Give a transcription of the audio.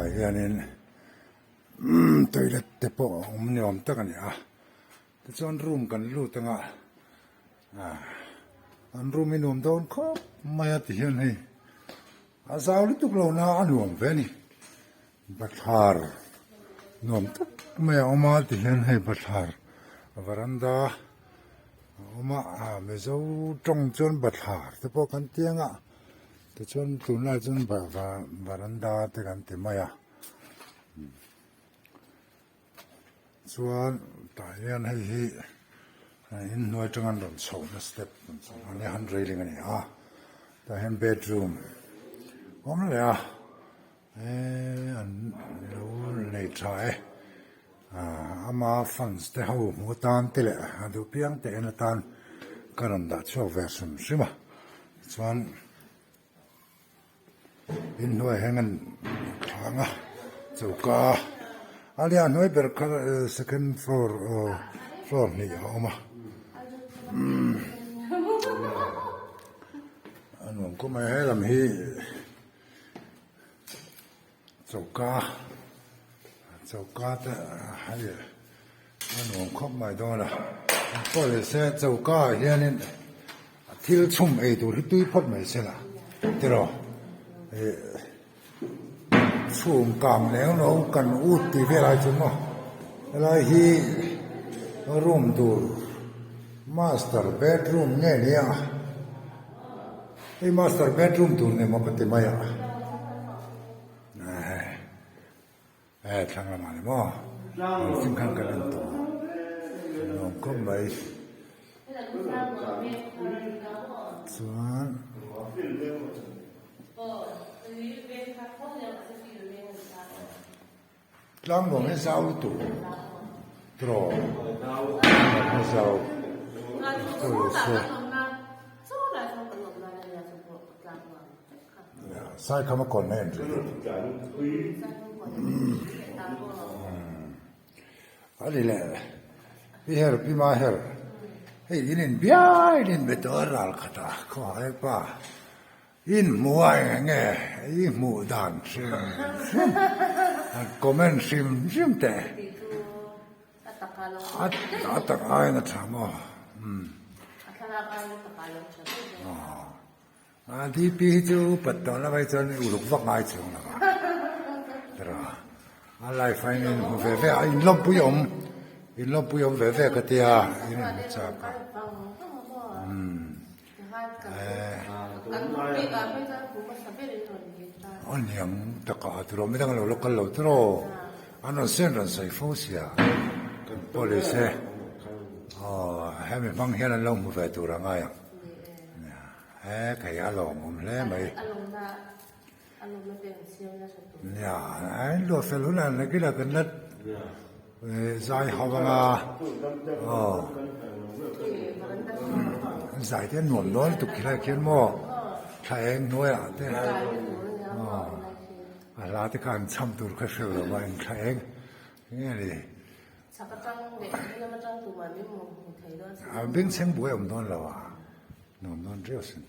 Hetah hianin toilet te pawh a awm ni awm tak a ni a tichuan room kan lut anga ah an room hi nuam dawn khawp mai a ti hian hei a zau lutuk lo na a nuam ve a ni bathlar nuam tak mai a awm a ti hian hei bathlar varanda a awm a ah mizo tawng chuan bathlar te pawh kan ti ang a tichuan tunlai chuan varanda te kan ti mai a. Chuan tah hian hei hi inhnuai atanga an rawn chhohna step a nia hand railing a ni a tah hian bedroom a awm leh a eee an lo nei tha e ah ama fans te ho hmuh atan te leh a duh piang te en atan ka rawn dah chhuak ve hrim hrim a chuan. Inhnuai hian an thlang a choka a nia hnuai ber kha second floor aw floor hnih a awm a umm a nuam khawp mai he lam hi choka choka te hei a nuam khawp mai dawn a pawh leh se choka ah hianin a thil chhum ei tur hi tui phawt mai se la tiraw ih chhum kang leng lo kan ut tih vel ai chu maw helai hi room tur master bedroom nge nia hei master bedroom tur ni maw ka ti mai a. Eh thlang lamah ni maw engtin khan kan en tawh a nuam khawp mai chuan tlang nuam hi zau lutuk tiraw tlang hi zau pawh ni se. Saikhama kawn a en rih a ni le pi her pi ma her hei in in biai in in be tawh a ral khat a khaw hai pa in hmu a eng nge i hmuh dan hrim hrim han comment hrim hrim teh a tak aiin a tha maw umm. DP hi chu upat tawh lamah hi chuan uluk vak ngai chhung lo a tiraw a life a in hmu ve ve a in lawmpui awm in lawmpui awm ve ve ka tia in inhmu chak a umm eh a niang taka tiraw midang alo la kal lo tiraw an rawn sen rawn sawi fo sia kan police e aw hemi hmang hian an lo hmu ve tur a ngai ang. He thei a lawmawm hle mai. Nia a in luah fel hunah nakinah kan la zai ho anga aw zai te a nuam dawn lutuk khilai khian maw thla eng hnuaiah te aw a hla te kha an cham tur kha hreu lo va in thla eng nge ni. A bengchheng buai awm dawn lo a. Nuam dawn riau sin.